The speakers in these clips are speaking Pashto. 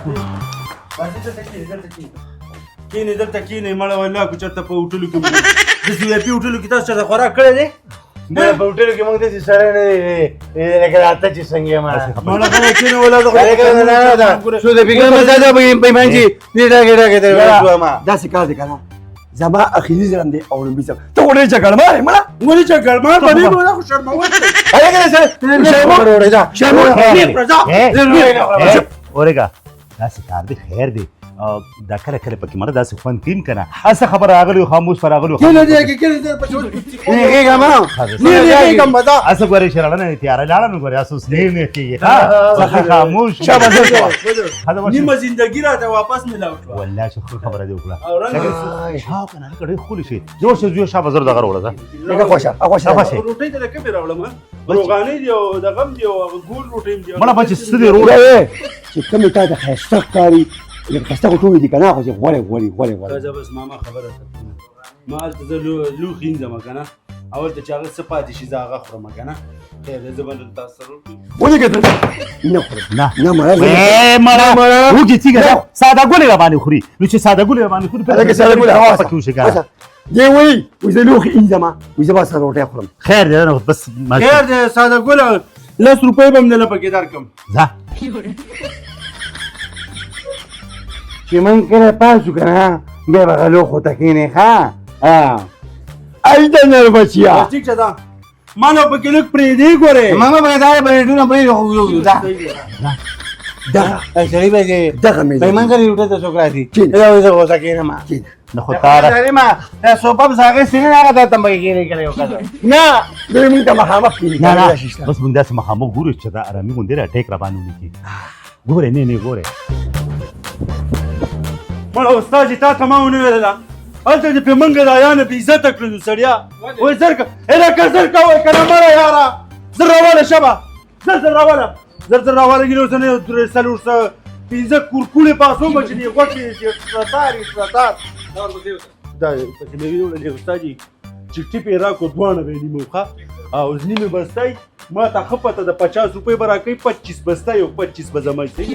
بس دلته کښېنې، دلته کښېنې، کښېنې، دلته کښېنې. مړه والله که چېرته په هوټلو کې داسې وي آی پي هوټلو کې تاسو چېرته خوراک کړی دی؟ مړه په هوټلو کې موږ داسې سړی نه دی لکه راته چې څنګه یم. مړه غلی کښېنه والله، زه خو شو د فکر مزه ده په ایمان چې دې ډاګې ډاګې ته شو ما. داسې کار دی که نه، زما اخري ځل دی او لومړي ځل. ته خو ډېر جګړمار یې مړه. ولې جګړمار به نه یم، دا خو شرمول دی. اورېږه، داسې کار دی، خیر دی، دا کله کله پکې مړه داسې خوند کوي که نه. هسې خبره راغلي خاموش په راغلو. کښېنه دې کې، کښېنه دې په چور. غېږه ما نه نه کوم دا. هسې ګورې چې راړه نه تیاره لاړه نو ګورې هسې اوس نه نه کېږي. ښه ښه خاموش شابه زر کوه. نیمه زندګي راته واپس ملاو شوه. والله چې ښه خبره دې وکړه. او رنګ شاو که نه هلکه ډېر ښکلي شي. جوړ شه زویه، شابه زر دغه راوړه ځه. لږه خوښه خوښه. خوښه. روټۍ ته کومې راوړم؟ روغانۍ دی او د غم دی او هغه ګول روټۍ دی. مړه بچې څه دی روړه؟ چې کومې تا ته ښایسته ښکاري، لکه ښایسته خو ټولې دي که نه، خو چې غوړې غوړې غوړې غوړې. راځه بس ماما خبره ختمه. ما هلته زه لوښي اینځم که نه، اول ته چې هغه څه پاتې شي زه هغه خورم که نه. خیر دی، زه به نن تاسو سره وکړم. ولې کتل؟ نه خورم. نه. نه مړه. ای مړه وږي څنګه ساده ګلې را باندې خوري؟ نو چې ساده ګلې را باندې خوري هلکه ساده ګلې هوا پکې وشي که نه. دی وایي وایي زه لوښي اینځم، وایي زه به سره روټۍ خورم. خیر دی نو بس. خیر دی، ساده ګله 10 روپۍ به هم درله پکې درکړم. ځه. چې موږ کله پاڅو که نه بیا به هغه لوښو ته کښېنې. ښه ای د نر بچیا. بس ټیک شه، دا ما له پکې لږ پرېږدې ګورې. ماما به دا پرېټونه پرېږدي خو یو دا دغه سړی به دې دغه مې په ایمان کړې روټۍ ته څوک راځي؟ کښېنه. دا وایي زه غوسه کښېنم. کښېنه. نه خو تاره ما دا سوپم ساغې سینې هغه ته تم پکې کښېنې کړی یو کس. نه دوی موږ ته مخامخ کښېني. نه نه، بس موږ داسې مخامخ ګورو چې دا ارامي غوندې را ټیک را باندې ولیکي. ګورې نه نه ګورې. مړه استاد چې تا ته ما ونه ویله هلته دې پرې منګه دایانه بې عزته کړلو سړیا. وایي زر که هلکه زر که وایي که نه مړه یاره زر راواله، شبه زر زر راواله، زر زر راواله. ګینه اوس نه درې څلور څه پنځه کورکوړې پاسوم چې دې غوښې چې تار تار دا پکې مې ویل استاد جي چې ټیپ یې راکړو دواړه به یې نیمه وخه او نیمې بسته یې ما ته ښه پته ده 50 روپۍ به راکوي، 25 بسته یې او 25 به زما شي،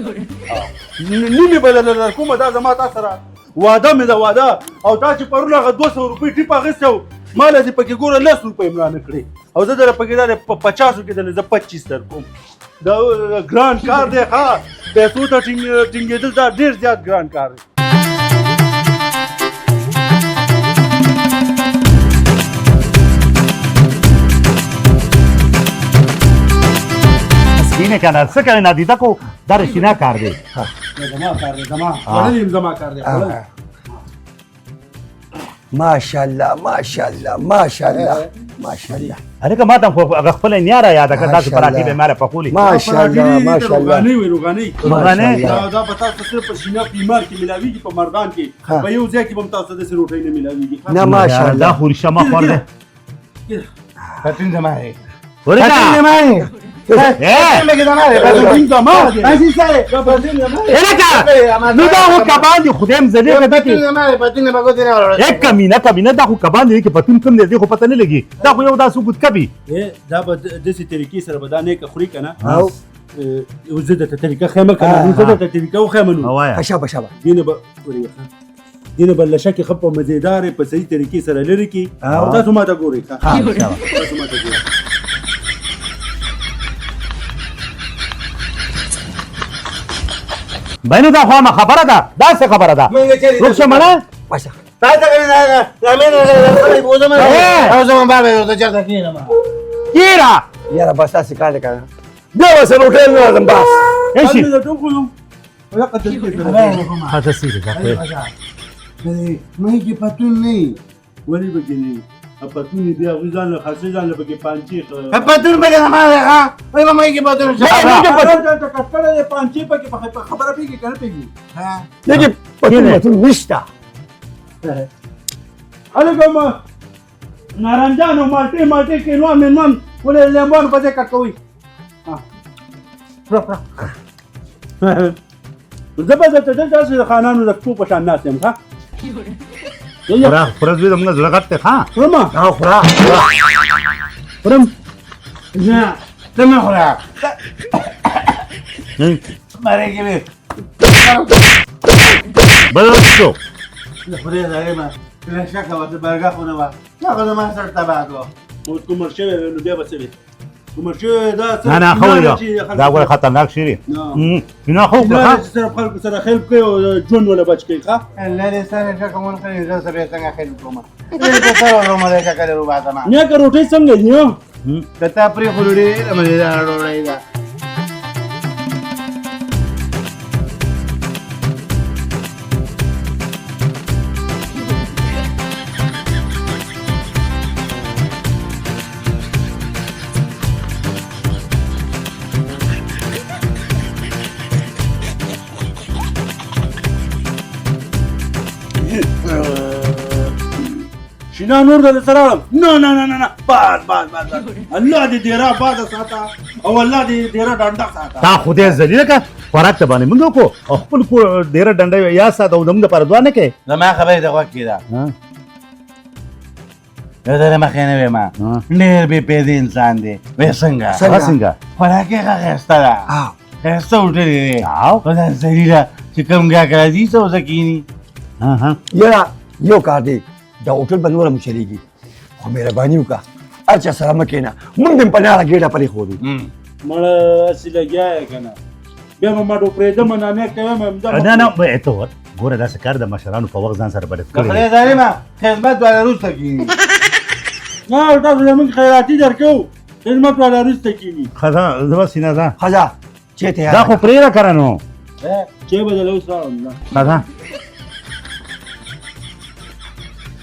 نیمې به درله درکوم. دا زما تا سره وعده مې ده وعده. او تا چې پرون هغه 200 روپۍ ټیپ اخیستی و ما له دې پکې ګوره 10 روپۍ هم رانه کړې او زه درله پکې دا په 50 کې درله زه 25 درکوم. دا ګران کار دی، ښه پیسو ته ټینګېدل دا ډېر زیات ګران کار دی. سکینه که نه څه کوې نادیده کو، دا رښتینا کار دی. زما کار دی، زما خوړل یم، زما کار دی خوړل. ماشاءالله ماشاءالله ماشاءالله ماشاءالله. هلکه ما ته خو هغه خپله نیا را یاده کړه، داسې پراټې به یې ما را پخولې. ماشاءالله ماشاءالله. روغانۍ وي روغانۍ. روغانۍ؟ دا به تاسو صرف په شینا پیمار کې ملاویږي، په مردان کې په یو ځای کې به هم تاسو داسې روټۍ نه ملاویږي. نه ماشاءالله. دا خو رښتیا ما خوړ دی. پتون زما دی. ورکه. پتون زما دی. نو دا خو کبان دي، خدای هم زلې کده کې کمینه کمینه، دا خو کبان دي کې پتون کوم دی خو پته نه لګي، دا خو یو داسې اوږد کبي. دا به داسې طریقې سره به دا نیکه خوري که نه. زه درته طریقه ښیم که نه، زه درته طریقه وښیم نو. ووایه. شابه شابه. دینه به دینه به لشه کې ښه په مزېدارې په صحیح طریقې سره لرې کړي. تاسو ما ته ګورئ، تاسو ما ته ګورئ. بینو دا خو عامه خبره ده، داسې خبره ده. روغ شه مړه. بس. کیرا یاره بس داسې کار دی که نه، بیا به سره روټۍ نه راځم بس. ايشي هذا هذا سيدي. مې کې پتون نه ولې پکې نه پتون بیا هغوی ځان له خرڅې ځان له پکې پانچې پتون پکې نه ما ښه وایي مې کې پتون کټ کړی دی پانچې پکې په خبره پېږي که نه پېږي؟ دې کې پتون پتون نشته. هلکه ما نارنجان او مالټې مالټې کینوان مینوان ولې لیموان په ځای کټ کوئ؟ زه به درته دلته هسې د خانانو د کتو په شان ناست یم. ښه خوره خوره زوی، زموږ زړه غټ دی. ښه خورم. خوره خورم. نه ته مه خوره، مرګ مې. بل شو خدای ظالمه له شکه وه برګه خو نه وه دا خو زما سر تباه کړو. اوس کوم مړ شوی نو بیا به څه وي؟ کوم مړ شوی دا څه نه نه ښه وایي دا ګوره خطرناک شی دی. نه خو نه چې سره خلکو سره خیل کوي او ژوند وله بچ کوي. ښه الله دې ستا له شکه ونه کړي، زه سره څنګه خیل کوم؟ زه سره ورومه دی شکه لرو باسه ما. نیکه روټۍ څنګه دي؟ که تا پرېښودو ډېره مزېداره ډوډۍ ده. شینا نور د سره راوړم. نه نه نه نه نه بس بس بس بس، الله دې ډېره آباده ساته او الله دې ډېره ډنډه ساته. تا خدای ذلیله که خوراک ته باندې موږ وکړو او خپل کور ډېره ډنډه یا ساته او زموږ دپاره دعا نه کوې. زما خبرې ته غوږ کېده. یو ځل مخې نه وې ما ډېر بې پیدې انسان دی. وایي څنګه؟ هغه څنګه؟ خوراک یې ښه ښایسته ده، ښایسته هوټل یې دی. خو دا ذلیله چې کوم ګاهک راځي څه ورته کښېني. یاره یو کار دی، دا هوټل به نوره هم چلېږي، خو مهرباني وکړه هر چا سره مه کښېنه، موږ دې په لاره ګېډه پرېښودو. مړه هسې لګیا یې که نه بیا به مټو پرېږدم نه کوم همدا. نه نه ته ګوره داسې کار د مشرانو په وخت ځان سره بلد کړی. خدای ظالمه خدمت والا وروسته کښېني. نه تاسو له موږ خیراتي درکوو، خدمت والا وروسته کښېني. ښه ځه زه به سینه ځه. ښه ځه چې تیار دا خو پرېږده که نه نو چې به درله اوس راوړم. ښه ځه.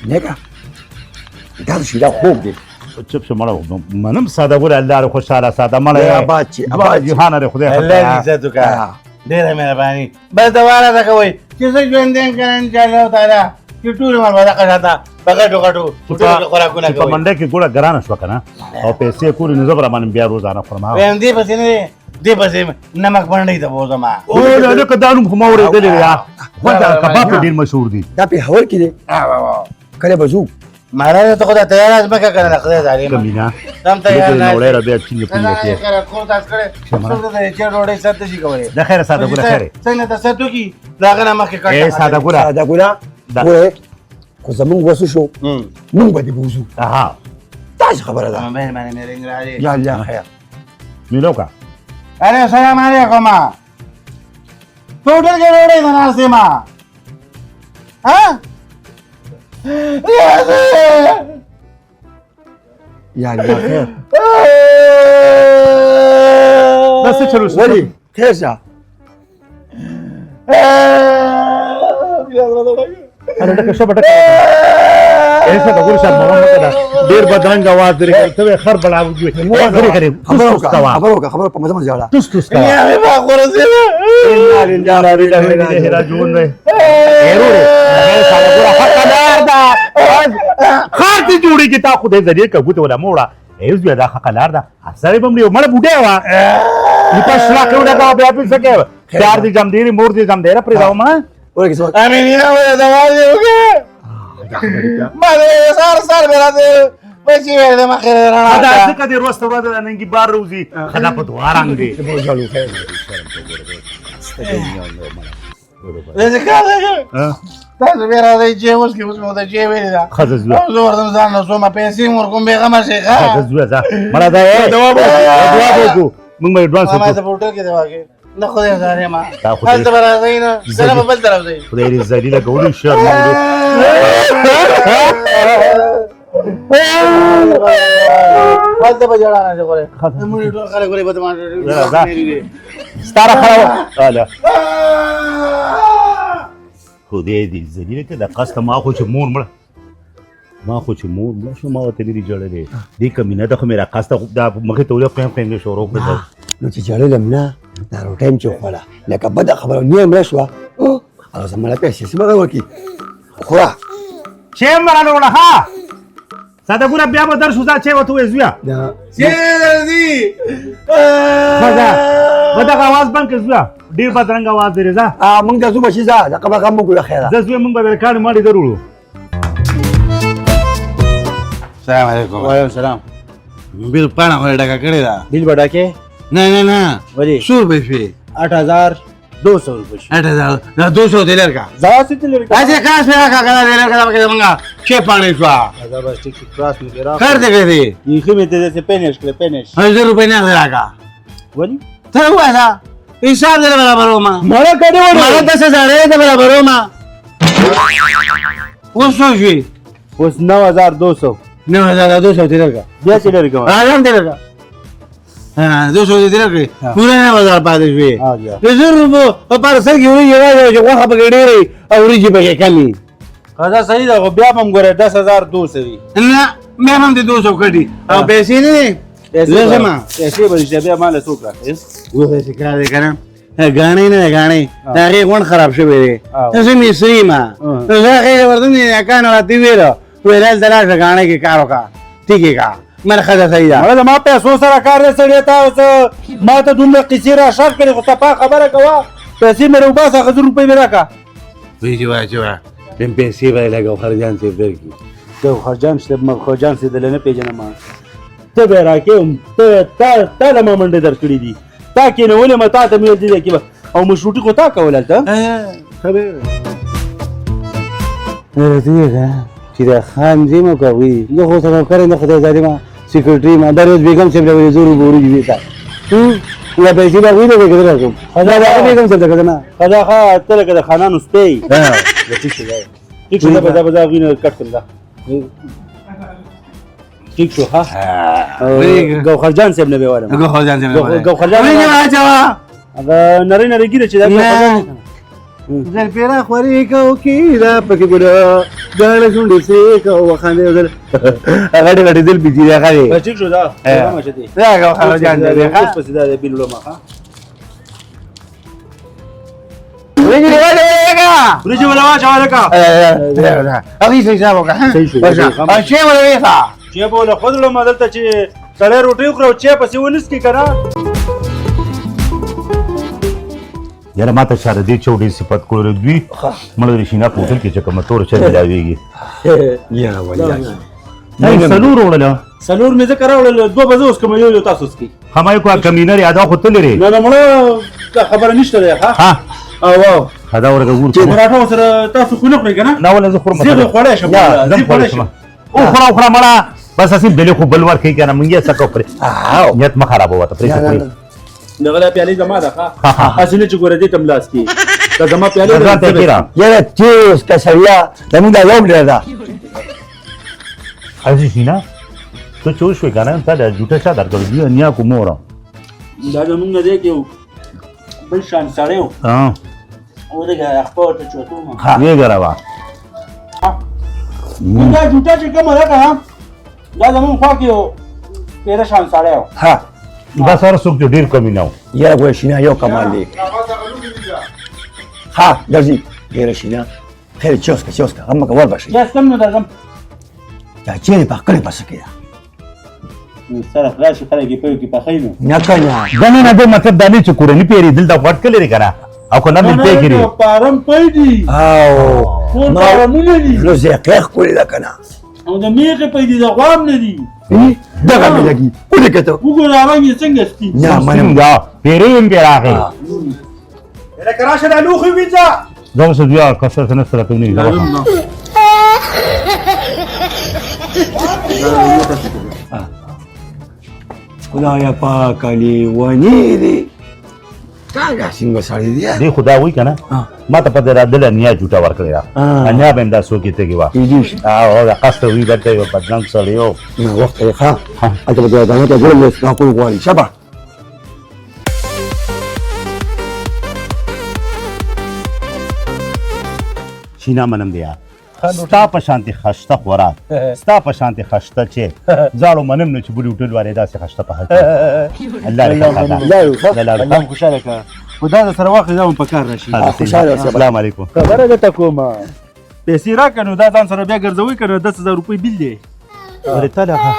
نیکه دا شیدا خوب دی. چپ شه مړه منم ساده ګوره الله دې خوشحاله ساته مړه آباد شي آباد شي. جهانه دې خدای الله دې عزت وکړه. ډېره مهرباني. بس دوا راته کوئ چې زه ژوندی یم که نه انشاءالله تعالی چې ټول عمر به دغه شاته په غټو غټو هوټلو کې خوراکونه چې په کوئ. منډه کې ګوره ګرانه شوه که نه او پیسې کورې نو زه به راباندې بیا روزانه خورم. وایم دې پسې نه دی، دې پسې نمک منډۍ ته بوځم. او لکه دا نوم خو ما اورېدلی دی. خو دا کباب ډېر مشهور دی. دا پېښور کې دی. کله به ځو؟ مهاراج ته خو دا تیاره ځمکه که نه خدای ظالمه. کمینه سم تیار نه نوړی را بیا چینګ پینګ کې کور تاس کړی څوک د چې ډوډۍ سر ته شي کولی. د خیره ساده ګوره خیره څنګه ته سر وکړي د هغه نه مخکې کټه. ای ساده ګوره ساده ګوره ګوره خو زمونږ وسو شو مونږ به دې بوځو. داسې خبره ده. مهرباني مې رنګ راغلی. یا الله خیر. میلو کا. اره سلام علیکم. په هوټل کې ډوډۍ ته ناست یم. ها یا الله خیر. دا څه چلو شو؟ ولې خیر شه؟ اره ډکه شه ډکه. ایسا د ګور شاب مو مکه دا ډیر بدرنګ आवाज درې کړ ته خر بلا وګوي. خبرې کړې خبرو وکړه خبرو وکړه خبرو په مزه مزه جوړه. توس توس کا. یا مې ما خورسې. انا لله و انا الیه راجعون. ایرو ساده ګوره حق لار ده خار دې جوړېږي تا خدای ذریعه که ګوتې ولا موړه ای زویه دا حق لار ده سړی به مري مړه بوډۍ وه نو په شلاکې ولګوه بیا پرې څه کوې؟ پلار دې جمدېري مور دې جمدېره پرېږده مړه. ورکه څه امینه وایي دوا دې وکړه. ما دې سار سار مې راته بچي ویل د مخې رڼا دا ځکه دې ورځ ته ورځ د ننګي بار روزي خدا په دعا رنګ دی. داسې کار دی تاسو بیا راځئ چې اوس کې اوس مې ورته چې ویلې ده. ښځه زویه زه ورته ځان له څومه پیسې مې ورکوم بېغمه شئ. ښه ښځه زویه ځه مړه دا یې دعا به وکړو موږ به ایډوانس ما وکړو. ته په هوټل کې دوا کې نه خدای ظالمه دا خدای هلته به راځئ نه زه به بل طرف ځئ. خدای دې ذلیله کولو شرم هلته به ژړا نه شي غورې زموږ ټول خلک ګورې بدمعاش ستاره خرابه هله خدای دې ذلیله کړه. د قصده ما خو چې مور مړه ما خو چې مور مړه شو ما ورته نه دي ژړلې. دې کمینه ده خو مې را قصده دا مخې ته ولې قیم قیم یې شروع کړه. نو چې ژړلم نه دا روټۍ مې چې وخوړه لکه بده خبره نیمه مړه شوه. هغه زما له پیسې څه به ورکړي خوره چې مې راله وړه. ها ساده ګوره بیا به درشو ځه چې ورته ووایې زویه چې درځي. ښه به دغه اواز بند کړه زویه ډېر بدرنګ اواز دی ځه. موږ د ځو بچي ځه د قبر غم وکړو خیره. ځه زویه موږ به د کاڼي ماڼۍ در وړو. السلام علیکم. وعلیکم السلام. بیل پاڼه خو یې ډکه کړې ده. بیل به ډکې؟ نه نه نه ولې؟ څو روپۍ شوې؟ 8200 200 روپۍ شو. 8200 دې لرګه. ځا څه دې لرګه؟ هسې کاش مې راکړه که نه دې لرګه، دا پکې زمونږه چې پاڼې شوه. دا بس ټیک شو، کراس مې راکړ. کار دې کړی دی. بیخي مې دې داسې پینش کړې، پینش. 1000 روپۍ نه راکړه. ولې؟ ته ووایه حساب دې برابروم. مړه کډې وړې. مړه 10000 دې برابروم. اوس څو شوې؟ اوس 9200. 9200 دې لرګه. بیا چې لرې کوم. راځم دې لرګه. 200 دې لرګه، پوره 9000 پاتې شوې. د 1000 روپو په سر کې وریجې راځي چې غوښه پکې ډېرې او وریجې پکې کمې. دا صحیح ده، خو بیا به هم ګوره 10200 وي. نه، بیا به هم دې 200 کټي او پیسې نه دي. زه ځم. پیسې به نشته، بیا ما له څوک راکړي؟ وګوره چې کار دی که نه، ګاڼې نه ده، ګاڼې د هغې غونډ خراب شوی دی. زه مصري یم، نو زه هغې ته ورته نیاکانو راته وویل، ویل هلته لاړ شه ګاڼې کې کار وکړه، ټیک یې کړه. مړه ښځه صحیح ده. مړه زما پیسو سره کار دی سړیه، تا اوس ما ته دومره قیصې را شرط کړې، خو صفا خبره کوه، پیسې مې راوباسه، هغه 1000 روپۍ مې راکړه. وایي چې وایه چې وایه نن پیسې به یې لږ ګوهر جان صاحب درکړي. ګوهر جان صاحب، ما ګوهر جان صاحب دله نه پېژنم، ته به یې راکې هم، ته تا له ما منډې درکړې دي، تا کښېنولې ما، تا ته مې ویل دې ځای کې به او مشروطي خو تا کوله هلته. راته وویل چې دا خان زیم او که هغوی دي، زه خو سره نوکر یم، د خدای ذاتي ما سیکرټري ما دا روز بیګم صاحب له ویلې زه روبه وریجې ویسه یا پیسې به هغوی له ویل که زه راکوم؟ دا د هغه بیګم صاحب ده که زما؟ ښه دا ښه، ته لکه د خانانو سپی یې. ټیک شو، ټیک شو، دا به دا به زه هغوی نه کټ کړم، دا ټیک شو. ښه، ګوهر جان صاحب نه به والم. ګوهر جان صاحب نه والم. ګوهر جان وریجې واچوه. هغه نری نری ږیره چې دا ګوهر جان. زلفیرا خورې کو کې دا پکې ګل ګاڼه شونډې سرې کو وخاندې ځل هغه ډېر غټې زلفې چې هغه دی. ټیک شو، دا دا ګوهر جان دی. اوس پسې دا بیل وړم. ښه، وریجې واچوه. وریجې ولا واچوه لکه هغې څه حساب وکړه. صحیح شو. چې ولا ویښه چې به له خود وړم دلته چې سړی روټۍ وخوري او چای پسې ونسکي که نه. یاره ما ته چا د دې چوډې صفت کړی دوی مړه د شینا په هوټل کې چې کومه توره چای ملاویږي. یاره والله څلور وړله. څلور مې ځکه راوړل، دوه به زه اوس کوم، یو یو تاسو څکئ. ښه، ما یې کوه کمینه لري، دا خو ته لرې. نه نه مړه دا خبره نشته دی. ښه او واو ښه، دا ورکه ګور چې پراټه ورسره تاسو خو نه خورئ که نه؟ نه وله زه خورم. زه به خوړی شم، زه خوړی شم. وخوره وخوره مړه، بس هسې بلې خو بل ورکوي که نه، مونږ یې څه کوو پرې. نیت مه خرابوه ته، پرې څه خورې. دغه دا پیالې زما ده. ښه، هسې نه چې ګوره دې ته هم لاس کړي، دا زما پیالې ده. ځان ته کېره. یاره تیز که سړیه، زمونږ دا یو ډېر ده. هسې شینا ته چې وشوې که نه، تا دا جوټه چا درکړې؟ دوی نیا کو موره. دا زمونږ نه دی کې یو بل شان سړی و، ولګه خپه ورته چوتو ما. ویې ګروه. دا جوټه چې کومه ده که نه، دا زمونږ خوا کې یو پیره شان سړی و. دا سره څوک چې ډېر کمی نه و. یاره ګوره شینا یو کمال دی. ښه درځي. ډېره شینا خیر، چې وڅکه، چې وڅکه، غم مه کوه، ور به شي. یا سم نو درځم. دا چیرې په ښکلې پسه کې ده؟ سره خلاص شي، خلک یې پیو کې پخوي نو. نه که نه. دا نه نه، دا مطلب دا نه چې کورني پیرې دلته غوټ کړی دی که نه، او که نه مې پی کړي. پارم پی دي. او ټول پارمونه دي. زړه ذایقه ښکلې ده که نه؟ او د مېښې پی دي، د غوا هم نه دي. دغه مې لګي، ولې ته؟ وګوره رنګ یې څنګه سپین. نه منم. دا پیرې هم پرې راغی. لکه راشه دا لوښي وینځه. دا اوس بیا کسر څه نه سره کوي نه. خدایا پاکه لیونی دی، څنګه څنګه سړی دی. دی خو دا وایي که نه، ما ته پته ده دله نیا جوټه ورکړې ده، نیا به هم دا څوکې تږې وه. کېدای شي. او دا قصد وي دلته یو بدرنګ سړی و. نه وخت یې ښه، هلته به د دانه ته ګورم، دا کول غواړي. شبه شینا منم دی یار، ستا په شانتې خشته خوراک، ستا په شانتې خشته چې زاړو منم نو چې بلې هوټل والې داسې خشته په حق. الله دې ښه کړه. الله مو خوشحاله کړه. خو دا در سره واخلې، دا مو په کار راشي. خوشحاله اوسې. السلام علیکم. خبره درته کوم، پیسې راکړه نو دا ځان سره بیا ګرځوئ که نه، 10000 روپۍ بیل دی. ولې تا له هغه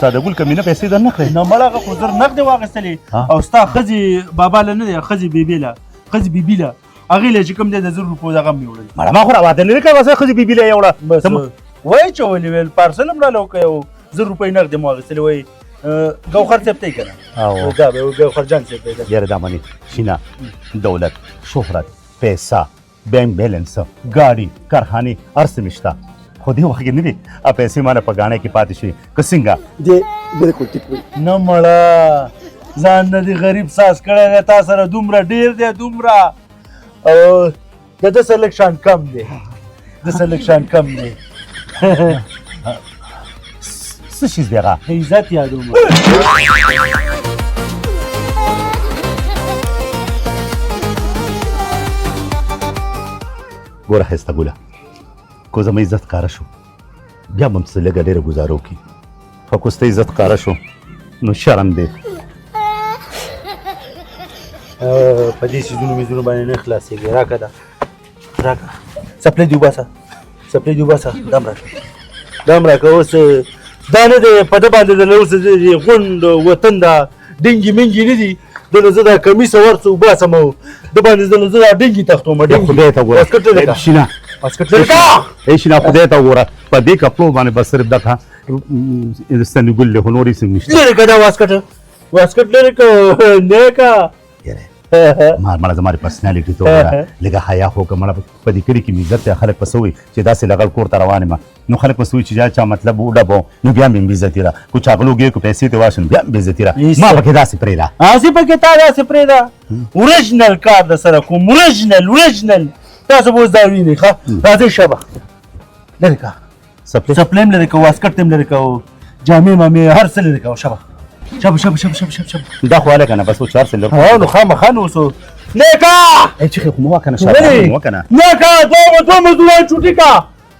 ساده ګل کمینه پیسې در نه کړې؟ نه مړه، هغه خو زر نغدې واخیستلې، او ستا ښځې بابا له نه دی، ښځې بیبي له، ښځې بیبي له هغې له چې کوم دی د 1000 روپو دغه هم مې وړل. مړه ما خو راواده نه کړه، وسه ښځې بیبي له یې وړه. بس وایي چې ولې ویل پارسل هم راله وکړه، یو 1000 روپۍ نغدې مو واخیستلې. وایي ګوهر صاحب ته یې که نه؟ دا به ګوهر جان صاحب دی. یاره دا منې شینه، دولت، شهرت، پیسه، بانک بیلنس، ګاډي، کارخانې، هر څه مې شته، خو دې وخت کې نه دي پیسې ما نه په ګاڼه کې پاتې شوې که څنګه؟ دې بالکل ټیک وایي. نه مړه، ځان نه دې غریب ساز کړی دی، تا سره دومره ډېر دی دومره، او د ده سره لږ شان کم دی، ده سره لږ شان کم دی. څه شیز دی هغه؟ عزت یادوم. ګوره ښایسته ګله، که زما عزت ښکاره شو بیا به هم څه لږه ډېره ګزاره وکړي، خو که ستا عزت ښکاره شو نو شرم دی. په دې څیزونو میزونو باندې نه خلاصېږي. راکه دا، راکه څپلۍ دې وباسه، څپلۍ دې وباسه، دم راکه، دم راکه. اوس دا نه دی په ده باندې د اوس غونډ وطن دا ډینګي مینګي نه دي، دله زه دا کمیس او هر څه وباسم او ده باندې دله زه دا ډینګي تښتوم. ډینګي خدای ته وګوره. واسکټ لرې کړه. شینه. واسکټ لرې کړه. ای شینه، خدای ته وګوره، په دې کپړو باندې بس صرف دغه ستنې ګل دی، خو نور هېڅ هم نشته. لرې کړه دا واسکټ، واسکټ لرې کړه، نه کړه. یاره ما مړه زما د پرسنالټي ته وګوره، لږه حیا خو که مړه په دې کلي کې مې عزت دی، خلک په څه وایي چې داسې لغړ کور ته روان یم، نو خلک په څه وایي چې چا مطلب وډبو نو بیا مې بې عزتي را، که چا غلو ګې که پیسې ته واشم بیا مې بې عزتي را، ما پکې داسې پرېږده. هسې پکې تا داسې پرېږده، اورجنل کار در سره کوم، اورجنل، اورجنل. تاسو به اوس دا وینئ. ښه راځئ شابه، لرې کړه څپلۍ. څپلۍ هم لرې کړه، واسکټ هم لرې کړه، جامې مامې هر څه لرې کړه. شابه شابه شابه شابه شابه شابه شابه. دا خو هله که نه، بس اوس هر څه لرې ها، نو خامخا نو اوس نیکه! ای چیغې خو مه وه که نه، شابه ولې؟ مه وه که نه. نیکه، دوه مزدوران چوټي کړه،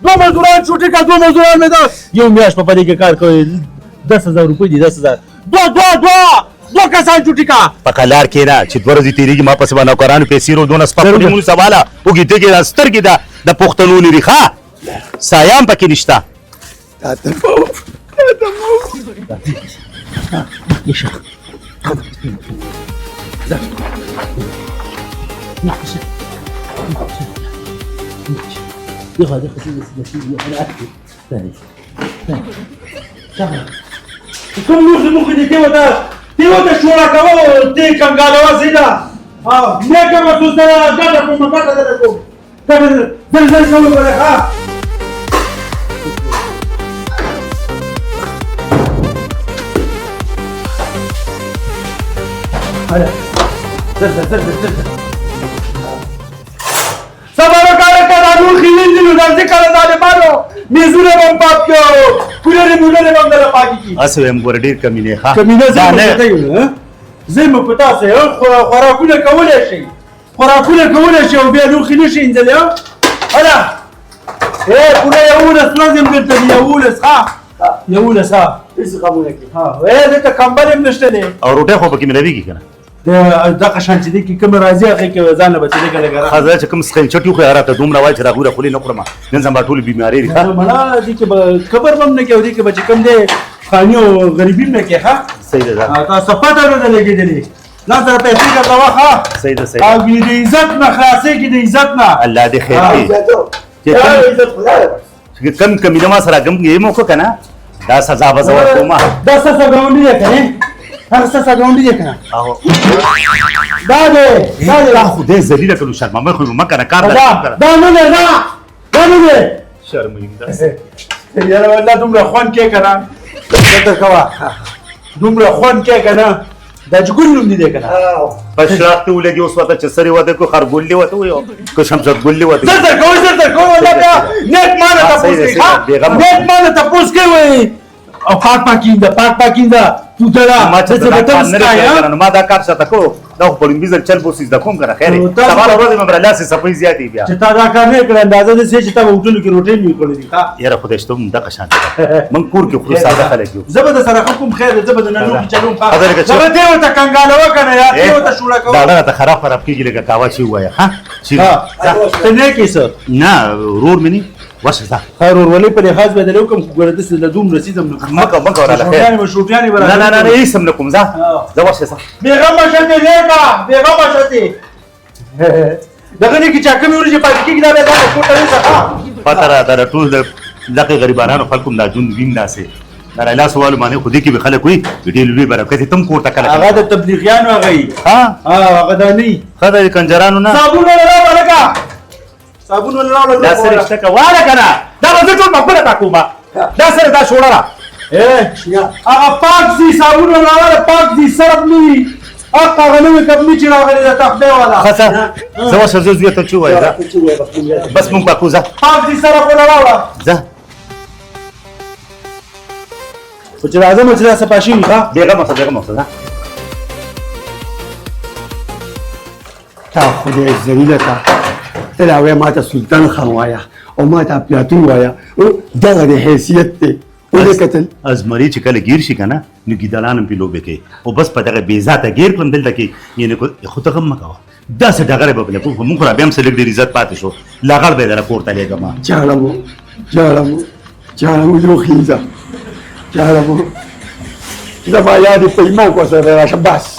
دوه مزدوران چوټي کړه، دوه مزدوران مې دا یو میاشت په دې کې کار کوي، 10,000 روپۍ دي، 10,000. دوه، دوه، دوه، دوه کسان چوټي کړه. په قلار کې نه چې دوه ورځې تېرېږي ما پسې به نوکرانو پیسې رو دونه سپک ضرور. خوري مونږ سباله وږي تږي دا سترګې ده د پښتنو لري، ښه سایه هم پکې نشته. کوم لوښي موښي دي تی ورته شوړه کوه، تی کنګالوه سي ده. نه کومه څو سره ګټه کوم، ګټه درته کوم، ګټه درته زر زر کوم ګوره. ها هله زر زر زر زر زر زر. سبا وکړه که دا لوښي وینځي نو دا ذکر ظالمانو میزونه به هم پاک کړو، کولرې مولرې به هم درله پاکې کړي. هسې وایم ګوره ډېر کمینې، ښه؟ کمینه زه دا مو نه. پته یم، ها؟ زه مو په تاسو یم، خوراکونه کولی شئ، خوراکونه کولی شئ او بیا لوښي نه شئ اینځلی، ها؟ هله ای پوره 11 ورځې هم دلته دي، 11، ښه؟ 11، ها؟ هېڅ غمونه کې. ها، ای دلته کمبل هم نشته دی. او روټۍ خو پکې ملاویږي که نه؟ دغه شان چې دی کې کومه راځي هغې کې ځان له به چې لږه لږه را- ښه، زه چې کوم سخنچټ وخوري، هغه راته دومره وایي چې راغوره خولې نه خورم، نن زما ټولې بیمارۍ دي، ښه؟ نه، مړه، دې کې به قبر به هم نه کوې، او دې کې به چې کوم دی خاني او غریبي هم نه کوې، ښه؟ صحیح ده، ځه. تاسو پته نه ده لګېدلې، ځان سره پیسې درته وه، ښه؟ صحیح ده، صحیح ده. او د عزت نه خلاصېږي، د عزت نه. الله دې خیر کړي. عزت. چې عزت خدای دی. چې کم کمینه ما سره ګم یې مو که نه، دا سزا به زه ورکوم. دا څه ګاونډي دی که نه؟ هغه څه ګاونډي دی که نه؟ او. دا دی، دا دی. دا خدای ذلیله کړو، شرمامه خو مه کنه، کار دا، درته کړه. دا نه دی، دا، دا نه دی. شرم یې ده. یاره والله دومره خوند کې که نه، دلته کوه، دومره خوند کې که نه، دا چې ګل نوم دې دی که نه؟ په شراق ته ولګي اوس ورته چې سرې ورته کو خرګول دی ورته وایو، که شمشاد ګل دی ورته. زر زر کوه، زر زر کوه، والله بیا نیک ما نه ها، تپوس صحیح دی، کوي، ها؟ صحیح دی، بېغمه. نیک ما نه تپوس کوي، وایي. او پاک پاکینده، پاک پاکینده، پوتړه، ما چې څه دا به کار تم نه سکای، دی ها؟ کړی، نو ما دا کار څه ته کړو، دا خو په لومړي ځل چل بوسي زده کوم که نه، خیر دی. نو تاسو سبا له ورځې به مې لاسې صفایي زیاتې بیا. چې تا دا کار نه کړی، اندازه داسې چې تا به هوټلو کې روټۍ نه وي خوړلې، ښه؟ یاره خدای شته، مونږ دغه شان دی. مونږ کور کې خورو، ساده خلک یو. زه به در سره ښه کوم، خیر دی، زه به د نن لوښي چلوم، ښه؟ ښه، لکه چې زه به دې ورته کنګالوه که نه، یا دې ورته شوړه کوه. دا راته خراب خراب کېږي، لکه قهوه چې ووایه، ښه؟ چې ها. ځه. ته نه کې څه؟ نه، ورور مې نه. ورشه ځه. خیر، ورورولۍ په لحاظ به درې وکړم، خو ګوره داسې له دومره څیز هم نه کوم. مه کوه، مه کوه راله، خیر. شوټیانې به، شوټیانې به نه، نه، نه، نه، راله. هېڅ هم نه کوم، ځه. ها. ځه ورشه ځه. بېغمه شه دې، لېږه، بېغمه شه دې. دغه نه کې چا کومې وریجې پاتې کېږي، دا بیا ځان له کور ته یوسه، ښه؟ پته راته ده، ټول د دغه غریبانو خلکو هم دا ژوند وین داسې. دا لاس والو باندې خو دې کې به خلک وي، ډېر لوی برکت تم کور ته کله هغه د تبلیغیانو هغه یي. ها. هغه دا نه یي. ښه د کنجرانو نه. صابون راوړه لکه، صابون راوړه. دا سره شته که واله که نه؟ دا به زه ټول په خپله پاکوم. دا سره دا شوړه را. هغه پاک دي، صابون راوړه، پاک دي، سرف نه وي. هغه نوې کمپني چې راغلې ده، تخته والا. ښه څه زه ورسره زه زویه ته چې ووایې، ځه بس مونږ پاکو، ځه. پاک دي، سرف ولا راوړه. ځه. خو چې راځم چې دا صفا شوي، ښه. بېغمه شه، بېغمه شه، ځه. تا خدای ذلیله تا، ته لا وایه ما ته سلطان خان وایه او ما ته افلاطون وایه، او دغه د حیثیت دی ودې کتل. ازمري چې کله ګیر شي که نه، نو ګیدړان هم پرې لوبې کوي. او بس په دغه بې ذاته ګیر کړم دلته کې، یعنې خو ته غم مه کوه، داسې ډغرې به پرې کوم، خو مونږ خو لا بیا هم څه لږ ډېر عزت پاتې شو، لغړ به یې درله کور ته لېږم. چاړه مو، چاړه مو، چاړه مو، یو خیزه چاړه مو، زما یاد په ایمان کو سره راشه بس.